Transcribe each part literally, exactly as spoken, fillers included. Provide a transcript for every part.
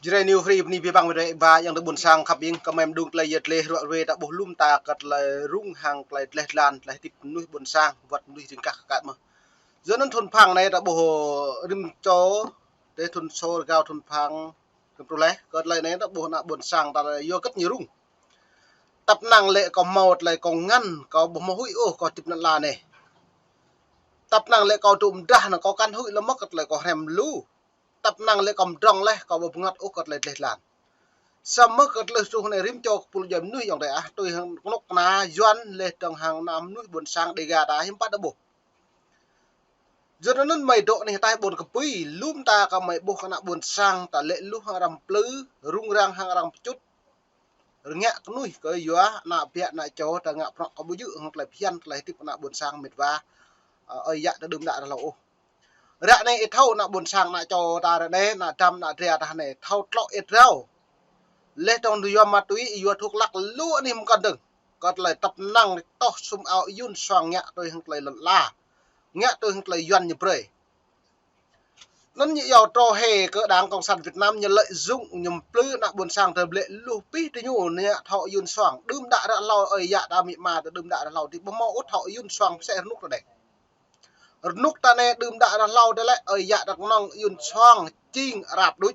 Jrai New Free bơni abih bang wơ̆t rai ba ayŏng adơi ƀôn sang khăp ƀing, kơmơi mơđung tơlơi yet lĕ ruă ruê ta ƀuh lŏm ta kơ tơlơi rŭng hăng tơlơi dleh dlan, tơlơi hơdip mơnuih ƀôn sang, wơ̆t mơnuih riêng kah kơ kăt mơ̆. Yua anŭn thŭn phang anai ta ƀuh rĭm čô, tơlơi thŭn sô rơgao thŭn phang, kơ truh leh, kơ tơlơi anai ta ƀuh ană ƀôn sang ta yua hơget ñu rŭng. Tăp năng lĕ kâo hmâo tơlơi kâo ngăn, kâo ƀu hmâo huĭ ôh, kâo hơdip anăn ala anai. Tăp năng lĕ kâo dŏ mơdrah anŭn kâo kăn huĭ lơ̆m mơ̆ kơ tơlơi kâo hrăm lu. Tăp năng lĕ kâo mơdrŏng leh, kâo ƀu bơngăt ôh kơ tơlơi dleh dlan. Samơ̆ kơ tơlơi truh anai rĭm čô kơ pul djuai mơnuih ayŏng adơi ah, tui hăng kơnuk kơna Yuan leh dơ̆ng hăng ană mơnuih ƀôn sang Đêga ta hiư̆m pă ta ƀuh. Yua anŭn mơi dŏ anih ataih ƀôn kơpui, lŏm ta kơ mơi ƀuh kơ ană ƀôn sang ta lĕ luh hăng arăng plư, rŭng răng hăng arăng pơčŭt, rơngiă kơnuih kơ yua ană ƀiă ană čô ta ngă prŏng kơ ƀu djơ̆ hăng tơlơi phiăn tơlơi hơdip ană ƀôn sang mĕt wa, ơ, ơi yă ta đưm đă rơlâo ôh. Ră anai ih thâo ană ƀôn sang ană čô ta ră anai, ană dăm ană dra ta anai, thâo tlŏ ih rao. Leh dơ̆ng yua ma túy, yua thuốc lắc lu anih mơkăn dơ̆ng. Kơ tơlơi tăp năng tŏh sum ao Yuan soang ngă tui hăng tơlơi lŏn ala. Ngă tui hăng tơlơi Yuan ñu brơi. Anŭn ñu iâu trô hĕ kơ Đảng Cộng sản Việt Nam ñu lợi dụng ñu plư ană ƀôn sang tơlơi blĕ luh pih tơ ñu ñu thâo Yuan soang. Đưm đă rơlâo ơi yă ta amĭ ama ta đưm đă rơlâo tih ƀu hmâo ôh thâo Yuan soang pơsĕ rơnŭk ta đeh. Rơnŭk ta anai đưm đă rơlâo tih lĕ ơi yă ta kơnơ̆ng Yuan soang čing rap đuč.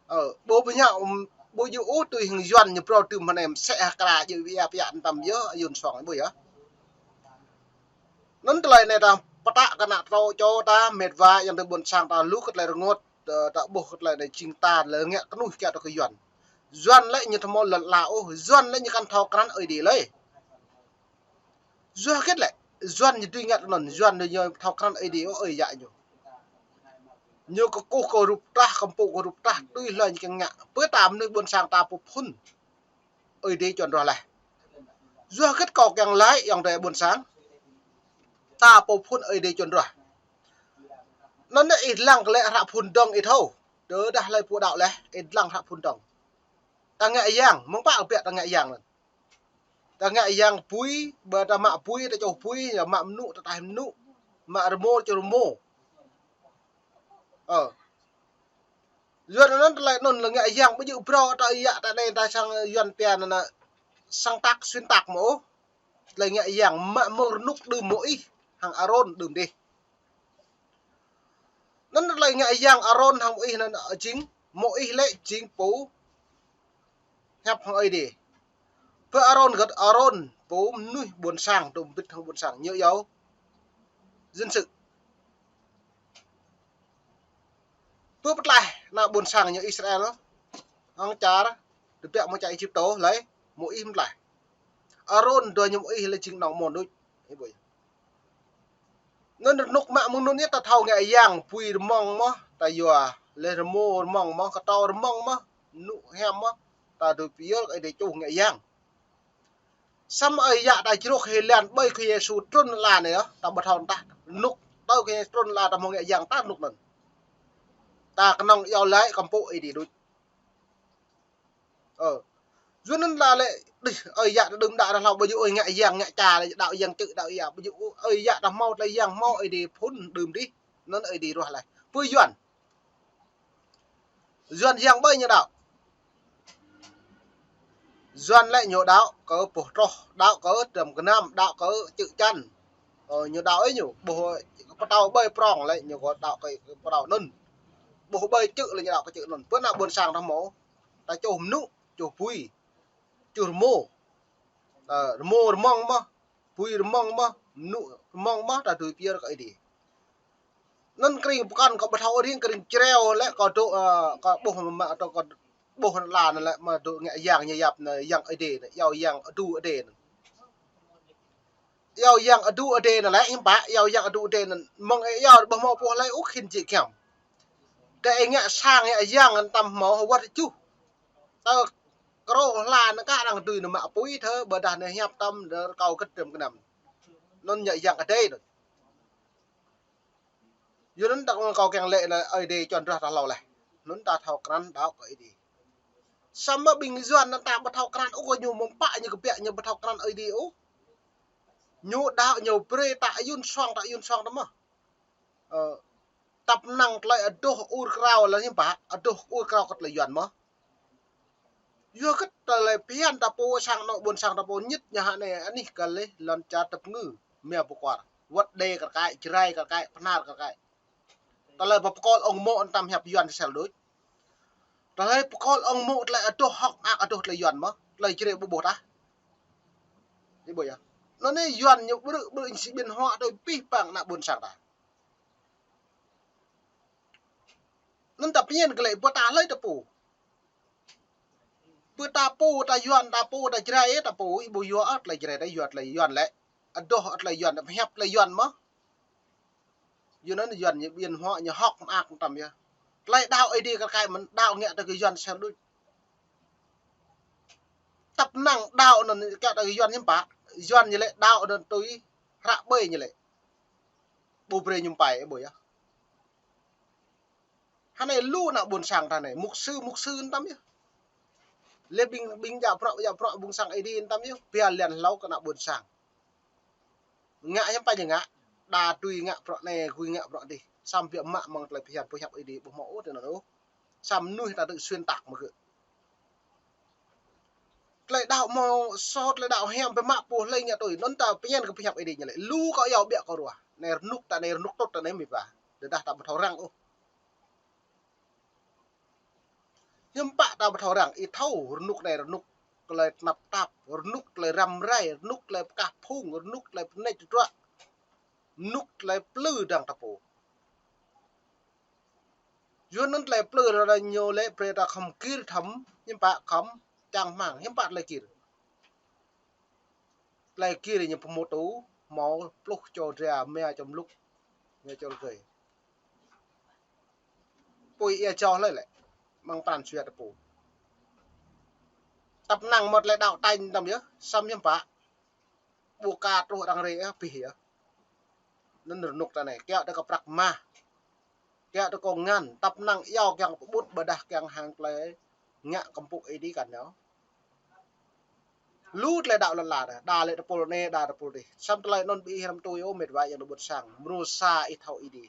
Ơ, ƀu ƀu ñu, ƀu djơ̆ ôh tui hăng Yuan ñu brơi tơm hơnai mơsĕ hơkra djơ̆ wia pia tăm yơh Yuan soang ƀu yơh. Anŭn tơlơi anai ta pơtă kơ ană tơlơi čô ta mĕt wa ayŏng adơi ƀôn sang ta lu kơ tơlơi rơngot, ơ, ta ƀuh kơ tơlơi anai jing ta lĕ ngă kơnuih kiă tơ kơ Yuan. Yuan lĕ ñu ƀu hmâo lŏn ala ôh, Yuan lĕ ñu kăn thâo krăn Ơi Adai lơi. Yua hơget lĕ, Yuan ñu dưi ngă tơ anŭn, Yuan ñu thâo krăn Ơi Adai ôh, ơi yă ñu. Ñu kơkuh kơ rup trah, kơmpŭ kơ rup trah, tui hlơi ñu kiăng ngă. Pơ ta mơnuih ƀôn sang ta pơphŭn Ơi Adai čuăn ruah leh. Yua hơget kâo kiăng laĭ ayŏng adơi ƀôn sang. Ta pơphŭn Ơi Adai čuăn ruah. Anŭn ih lăng kơ lĕ hră phŭn dơ̆ng ih thâo. Tơdah hlơi pô đaŏ leh, ih lăng hră phŭn dơ̆ng. Ta ngă yang, mơ̆ng pă kơ biă ta ngă yang anŭn. Ta ngă yang bui, ƀơi ta mă bui, ta čoh bui, yua mă mơnŭ, ta taih mơnŭ, mă rơmô, čoh rơmô. Ơ. Yuan anŭn tơlơi anŭn lĕ ngă yang ƀu djơ̆ brơi ta yă ta anai ta sang Yuan pia anŭn sang tak, xuyên tạc mơ̆ ôh. Tơlơi ngă yang mă mơ̆ng rơnŭk đưm Môis hăng Arôn đưm dih. Anŭn tơlơi ngă yang Arôn hăng Môis anŭn jing, Môis lĕ jing pô hiăp hăng Ơi Adai. Pơ Arôn gơ̆t Arôn pô mơnuih ƀôn sang, dŏ mbĭt hăng ƀôn sang, ñu iâu dân sự. Pơ pơtlaih ană ƀôn sang ñu Israel hăng čar tơbiă mơ̆ng čar Êjip tơ hlơi, Môis pơtlaih. Arôn dua ñu Môis lĕ jing nong mon đôč. Anŭn rơnŭk mă mơ̆ng anŭn yơh ta thâo ngă yang, bui rơmơ̆ng mơ̆, ta yua, leh rơmô rơmơ̆ng mơ̆, kơtâo rơmơ̆ng mơ̆, mơnŭ hiam mơ̆, ta dưi pơyơr kơ Ơi Adai čuh ngă yang. Samơ̆ ơi yă ta čruk hĭ lan ƀơi Khua Yêsu trŭn ala anai yơh, ta ƀu thâo tah rơnŭk, tơ Khua Yêsu trŭn ala ta hmâo ngă yang tah rơnŭk anŭn. Ta kơnơ̆ng iâu laĭ kơmpŭ Ơi Adai đôč. Ơ. Yua anŭn lĕ, đih, ơi yă ta đưm đă rơlâo ƀu djơ̆ ôh ngă yang ngă čar, đaŏ yang čư̆, đaŏ yang ƀu djơ̆ ôh, ơi yă ta hmâo tơlơi yang hmâo Ơi Adai phŭn đưm dih, anŭn Ơi Adai ruah leh. Pơ Yuan. Yuan yang ƀơi ñu đaŏ. Yuan lĕ ñu đaŏ kơ boh troh, đaŏ kơ tơm gơnam, đaŏ kơ čư̆ čan. Ơ, ñu đaŏ ih ñu, boh pơtao ƀơi prŏng lĕ ñu kơ đaŏ kơ pơtao anŭn. Boh ƀơi čư̆ lĕ ñu đaŏ kơ čư̆ anŭn. Pơ ană ƀôn sang ta hmâo, ta čoh mơnŭ, čoh bui, čoh rơmô. Ơ, rơmô rơmơ̆ng mơ̆, bui rơmơ̆ng mơ̆, mơnŭ rơmơ̆ng mơ̆, ta dưi pơyơr kơ Ơi Adai. Anŭn kơring pơkŏn kâo ƀu thâo ôh, kơring čreo lĕ kâo dŏ, ơ, kâo ƀuh mă, mă tơ kâo ƀuh anŭn ala anŭn lĕ mă dŏ ngă yang ñu yap anŭn yang Ơi Adai anŭn, iâu yang adu Ơi Adai anŭn. Iâu yang adu Ơi Adai anŭn lĕ hiư̆m pă, iâu yang adu Ơi Adai anŭn mơ̆ng iâu ƀu hmâo pô hlơi ôh khĭn jĕ giăm. Tơ ih ngă sang ngă yang anŭn tăm hmâo hơwăt čuh. Tơ krô hla anŭn kah arăng dưi anŭn mă apui thơ ƀôdah anŭn hiăp tăm rơkâo gơ̆t tơm gơnam. Anŭn ngă yang Ơi Adai anŭn. Yua anŭn ta kâo kiăng laĭ anŭn Ơi Adai čuăn ruah ta hlâo leh. Anŭn ta thâo krăn đaŏ kơ Ơi Adai. Samơ̆ ƀing Yuan anŭn ta ƀu thâo krăn ôh, kơ ñu mơ̆ng pă ñu kơbiă ñu ƀu thâo krăn Ơi Adai ôh. Ñu đaŏ ñu brơi ta Yuan soang, ta Yuan soang ta mơ̆. Ơ, Tăp năng tơlơi adoh ur krao lĕ hiưm pă, adoh ur krao kơ tơlơi Yuan mơ̆. Yua kơ tơlơi phiăn ta pô sang anŏ ƀôn sang ta pô ñit ñu hă anai anih kơ lĕ lŏn čar tơpơngư, mia pơkuar. Wơ̆t Đê kơ kaĭ, Jrai kơ kaĭ, Bahnar kơ kaĭ. Tơlơi pơkol ŏng mô̆ tăm hiăp Yuan sel đôč. Tơlơi pơkol ŏng mô̆ tơlơi adoh hŏk mơak adoh tơlơi Yuan mơ̆, tơlơi Jrai ƀu ƀuh tah. Ih ƀuh yơh. Anŭn anai Yuan ñu ƀrư̆ ƀrư̆ ñu si ƀing hŏ tui pih pang ană ƀôn sang ta. Anŭn ta pơñen kơ lĕ ƀu ta hlơi ta pô. Ƀu ta pô, ta Yuan, ta pô, ta Jrai, ta pô, ih ƀuh yua, ơ, tơlơi Jrai ta yua, tơlơi Yuan lĕ. Adoh, tơlơi Yuan, ta pơhiăp tơlơi Yuan mơ̆. Yua anŭn Yuan ñu ƀiên hŏ, ñu hŏk mơak tăm yơh. Tơlơi đaŏ Ơi Adai kơ kaĭ mơ̆n, đaŏ ngă tơ kơ Yuan sel đôč. Tăp năng đaŏ anŭn kiaŏ tơ kơ Yuan hiưm pă, Yuan ñu lĕ đaŏ anŭn tui hră ƀơi ñu lĕ. Ƀu brơi ñu pai, ih ƀuh yơh. Hă anai lu ană ƀôn sang ta anai, mục sư, mục sư tăm yơh. Lĕ ƀing, ƀing djă prŏ, djă prŏ ƀôn sang Ơi Adai tăm yơh, pia lian hlâo kơ ană ƀôn sang. Ngă hiưm pă ñu ngă, đa tui ngă prŏ anai, tui ngă prŏ adih. Samơ̆ biă mă mơ̆ng tơlơi phiăn pơhiăp Ơi Adai ƀu hmâo ôh tơ anŭn ôh. Samơ̆ mơnuih ta tŭ xuyên tạc mơ̆ gơ̆. Tơlơi đaŏ mơ̆ soh, tơlơi đaŏ hiam biă mă pô hlơi ngă tui. Anŭn ta pơñen kơ pơhiăp Ơi Adai ñu lĕ. Lu kâo iâu biă kâo ruah. Anai rơnŭk ta anai, rơnŭk tŭt ta anai mĭt wa. Tơdah ta ƀu thâo răng ôh. Hiưm pă ta ƀu thâo răng, ih thâo rơnŭk anai rơnŭk tơlơi tơnap tap, rơnŭk tơlơi răm rai, rơnŭk tơlơi pơkah phung, rơnŭk tơlơi pơneč tơdruă, rơnŭk tơlơi plư dăng ta pô. Yua anŭn tơlơi plư ră anai ñu lĕ brơi ta khŏm gir thŏm, hiưm pă khŏm čang hmang, hiưm pă tơlơi gir. Tơlơi gir ñu pơmŭt tŭ, hmâo pluh čô dra, mia čô mlŭk, mia čô rơgơi. Pui ia jŏh hlơi lĕ, mơ̆ng pran jua ta pô. Tăp năng mơ̆ tơlơi đaŏ tañ tăm yơh, samơ̆ hiưm pă. Ƀu ka truh arăng rê ôh, pih yơh. Anŭn rơnŭk ta anai, kiaŏ tơ kơ prăk mah. Kiaŏ tơ kơ ngăn, tăp năng iâu kiăng pơƀut ƀôdah kiăng hăng tơlơi ngă kơmpuk Ơi Adai kăn yơh. Lu tơlơi đaŏ lăn la ta, đa lĕ tơpul anai, đa tơpul adih. Samơ̆ tơlơi anŭn ƀu ih răm tui ôh mĭt wa ayŏng adơi ƀôn sang, mrô sa ih thâo Ơi Adai.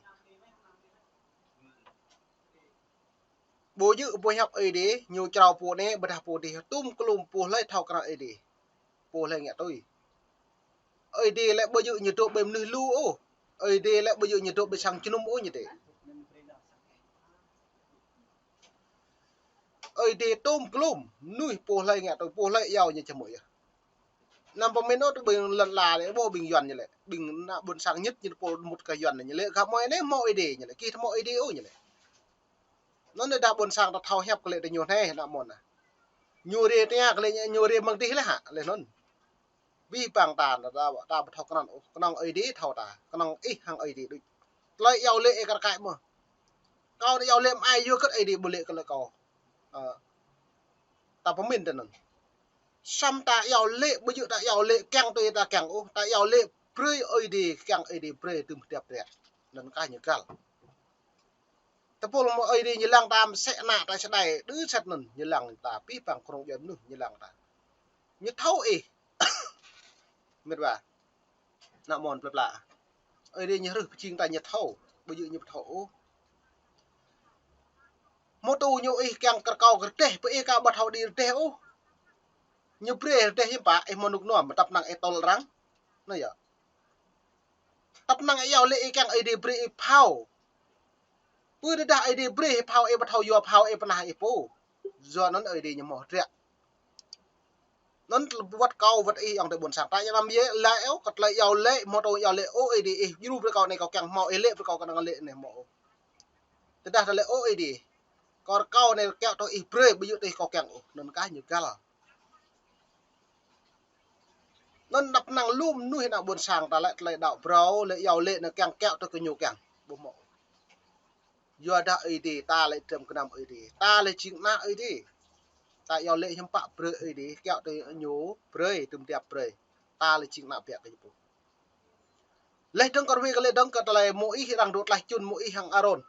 Ƀu djơ̆ pơhiăp Ơi Adai, ñu črâo pô anai, ƀôdah pô adih, tum klum pô hlơi thâo krăn Ơi Adai. Pô hlơi ngă tui. Ơi Adai lĕ ƀu djơ̆ ñu dŏ ƀơi mơnuih lu ôh. Ơi Adai lĕ ƀu djơ̆ ñu dŏ ƀơi sang jơnum ôh ñu dê. Ơi Adai tum klum, mơnuih pô hlơi ngă tui, pô hlơi iâu ñu čơmơ̆ yơh. Anăm pơmĭn ôh tơ ƀing lăn la lĕ, ƀô̆ ƀing Yuan ñu lĕ. Ƀing ană ƀôn sang ñit ñu pô mŭt kơ Yuan ñu lĕ. Gah hmâo anai hmâo Ơi Adai ñu lĕ. Gih ƀu hmâo Ơi Adai ôh ñu lĕ. Anŭn đa ƀôn sang ta thâo hiăp kơ lĕ tơ ñu anai, ană mơ̆n ah. Ñu rê tơña kơ lĕ ñu rê mơ̆ng dih lĕ hă, lĕ anŭn. Abih bang ta, ta, ta ƀu thâo krăn ôh, kơnơ̆ng Ơi Adai thâo ta, kơnơ̆ng ih hăng Ơi Adai đôč. Tơlơi iâu lĕ ih kar kaĭ mơ̆. Kâo anai iâu lĕ mơai yua hơget Ơi Adai ƀu lĕ kơ lĕ kâo. Ơ. Ta pơmĭn tơ anŭn. Samơ̆ ta iâu lĕ, ƀu djơ̆ ta iâu lĕ kiăng tui ta kiăng ôh, ta iâu lĕ brơi Ơi Adai, kiăng Ơi Adai brơi tơm hơdip rĕ. Anŭn kah ñu găl. Tơpul mơ̆ Ơi Adai ñu lăng ta mơsĕ ană ta sơdai, đơ sĕt anŭn ñu lăng ta, abih bang krông djuai mơnuih ñu lăng ta. Ñu thâo ih. Mĭt wa. Ană mơ̆n plơi pla. Ơi Adai ñu hrih pơjing ta ñu thâo, ƀu djơ̆ ñu ƀu thâo ôh. Mơ̆ tŭ ñu ih kiăng kơ rơkâo kơ rơdêh, pơ ih ka ƀu thâo đĭ rơdêh ôh. Ñu brơi rơdêh hiưm pă, ih mơ̆ rơnŭk rơnua, mơ̆ tăp năng ih tơl arăng. Anai yơh. Tăp năng ih iâu lĕ ih kiăng Ơi Adai brơi ih phao. Pơ tơdah Ơi Adai brơi ih phao, ih ƀu thâo yua phao, ih pơnah ih pô. Yua anŭn Ơi Adai ñu hmâo hơdră. Anŭn wơ̆t kâo wơ̆t ih ayŏng adơi ƀôn sang ta ñu anăm yê lĕ ôh, kơ tơlơi iâu lĕ, hmâo tơlơi iâu lĕ, ơ Ơi Adai ih djru brơi kâo anai kâo kiăng hmâo, ih lĕ brơi kâo kơnơ̆ng lĕ anai hmâo ôh. Tơdah ta lĕ ơ Ơi Adai, kâo rơkâo anai kiaŏ tui ih brơi, ƀu djơ̆ tui kâo kiăng ôh, anŭn kah ñu găl. Anŭn tăp năng lu mơnuih ană ƀôn sang ta lĕ tơlơi đaŏ phrâo, lĕ iâu lĕ anai kiăng kiaŏ tui kơ ñu kiăng. Ƀu hmâo. Yua dah Ơi Adai, ta lĕ tơm gơnam Ơi Adai. Ta lĕ jing ană Ơi Adai. Ta iâu lĕ hiưm pă brơi Ơi Adai, kiaŏ tui ñu brơi, tơm hơdip brơi. Ta lĕ jing ană biă kơ ñu pô. Leh dơ̆ng kơ rơwe kơ leh dơ̆ng kơ tơlơi Môis arăng dŏ tlaih čun Môis hăng Arôn.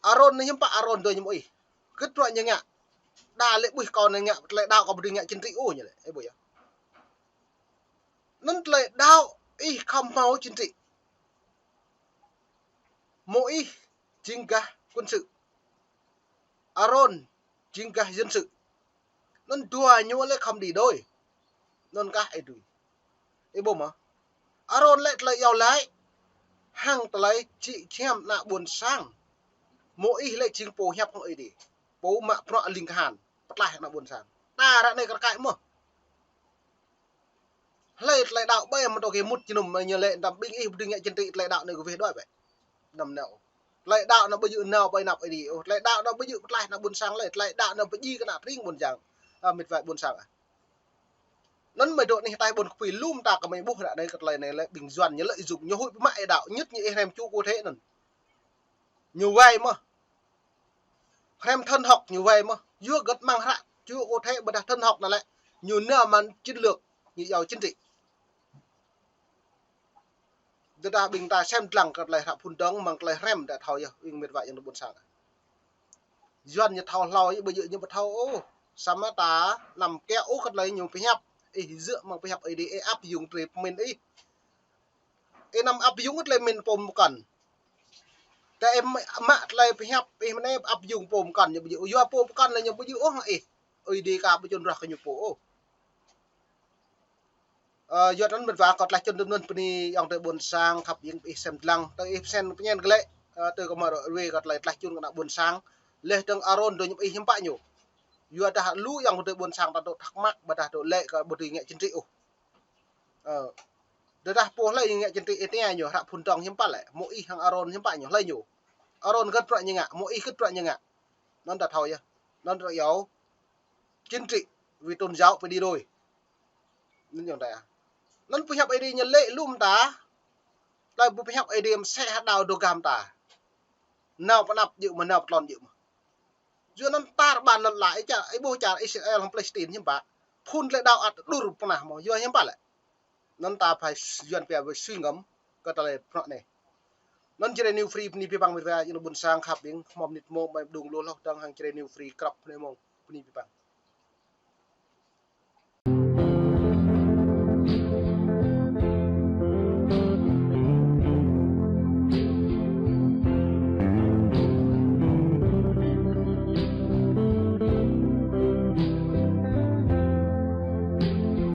Arôn anai hiưm pă Arôn dŏ ñu Môis. Hơget bruă ñu ngă. Đa lĕ ƀuh kâo anai ngă, tơlơi đaŏ kâo ƀu dưi ngă chính trị ôh ñu lĕ. Ih ƀuh yơh. Anŭn tơlơi đaŏ ih khŏm hmâo chính trị. Môis jing gah quân sự, Arôn jing gah dân sự. Anŭn dua ñu lĕ khŏm đi đôi. Anŭn kah ih dưi. Ih ƀuh mơ̆? Arôn lĕ tơlơi iâu laĭ hăng tơlơi či hiam ană ƀôn sang. Môis lĕ jing pô hiăp hăng Ơi Adai, pô mă bruă ling kahan, pơtlaih ană ƀôn sang. Ta ră anai kar kaĭ mơ̆. Hlơi tơlơi đaŏ ƀai mơ̆ tơ kơ mŭt jơnum ñu lĕ, đăm ƀing ih ƀu dưi ngă chính trị, tơlơi đaŏ anai kơ weh đuaĭ ƀĕ. Đăm nao. Tơlơi đaŏ anai ƀu djơ̆ nao ƀơi anăp Ơi Adai ôh. Tơlơi đaŏ anai ƀu djơ̆ pơtlaih ană ƀôn sang lĕ. Tơlơi đaŏ anai pơjing kơ ană tring ƀôn sang. A, mĕt wa ƀôn sang ah. Anŭn mơ̆ dŏ anih ataih ƀôn kơpi lŏm ta kơ mơi ƀuh ră anai kơ tơlơi anai lĕ ƀing Yuan ñu lợi dụng, ñu huĭ pơmă ih đaŏ, ñŭt ñu ih hrăm ču cô thế anŭn. Ñu wai mơ̆. Hrăm thần học ñu wai mơ̆. Yua gơ̆t mơ̆ng hră ču cô thế ƀôdah thần học anŭn lĕ ñu nao mơ̆ng chiến lược, ñu iâu chính trị. Tơdah ƀing ta sem lăng kơ tơlơi hră phŭn dơ̆ng mơ̆ng tơlơi hrăm ta thâo yơh, ƀing mĕt wa ayŏng adơi ƀôn sang. Yuan ñu thâo hlâo, ƀu djơ̆ ñu ƀu thâo ôh. Samơ̆ ta anăm kiăng ôh kơ tơlơi ñu pơhiăp. Ih djơ̆ mơ̆ng pơhiăp Ơi Adai, ih áp dụng tơlơi pơmĭn ih. Ih anăm áp dụng tơlơi pơmĭn pô pơkŏn. Ta ih mă tơlơi pơhiăp, ih mơ̆n áp dụng pô pơkŏn, ñu ƀu djơ̆. Yua pô pơkŏn lĕ ñu ƀu djơ̆ ôh hăng ih. Ơi Adai aka ƀu čun ruah kơ ñu pô ôh. Ơ, yua anŭn mĕt wa kâo tlaih čun tui anŭn bơni ayŏng adơi ƀôn sang khăp ƀing ih sem lăng, tơ ih sem pơñen glaĭ, ơ, tơ kơ mă rơ wê kâo tlaih, tlaih čun kơ ană ƀôn sang, leh dơ̆ng Arôn dŏ ñu ih hiư̆m pă ñu. Yua dah lu ayŏng adơi ƀôn sang ta dŏ thắc mắc, ƀôdah dŏ lĕ kơ ƀu dưi ngă chính trị ôh. Ơ, tơdah pô hlơi ngă chính trị ih tơña ñu, hră phŭn dơ̆ng hiư̆m pă lĕ, Môis hăng Arôn hiư̆m pă ñu, hlơi ñu. Arôn gơ̆t bruă ñu ngă, Môis gơ̆t bruă ñu ngă. Anŭn ta thâo yơh. Anŭn ta iâu chính trị vì tôn giáo phải đi đôi. Anŭn yơh ta. Anŭn pơhiăp Ơi Adai ñu lĕ lŏm ta. Tơlơi pơhiăp Ơi Adai mơsĕ hơđao dŏ gam ta. Nao pơ anăp djơ̆ mơ̆, nao pơ tlôn djơ̆ mơ̆. Yua anŭn tar ƀan lŏn ala, ih čar, ih ƀuh čar Israel hăng Palestine hiư̆m pă. Phŭn tơlơi đaŏ ăt đur pơnah mơ̆, yua hiư̆m pă lĕ. Anŭn ta phải Yuan pia với suy ngẫm kơ tơlơi bruă anai. Anŭn Jrai New Free bơni abih bang mĕt wa ayŏng adơi ƀôn sang khăp ƀing, hmâo mơnit mông ƀai mơđung lu hloh dơ̆ng hăng Jrai New Free krăp bơni mông, bơni abih bang.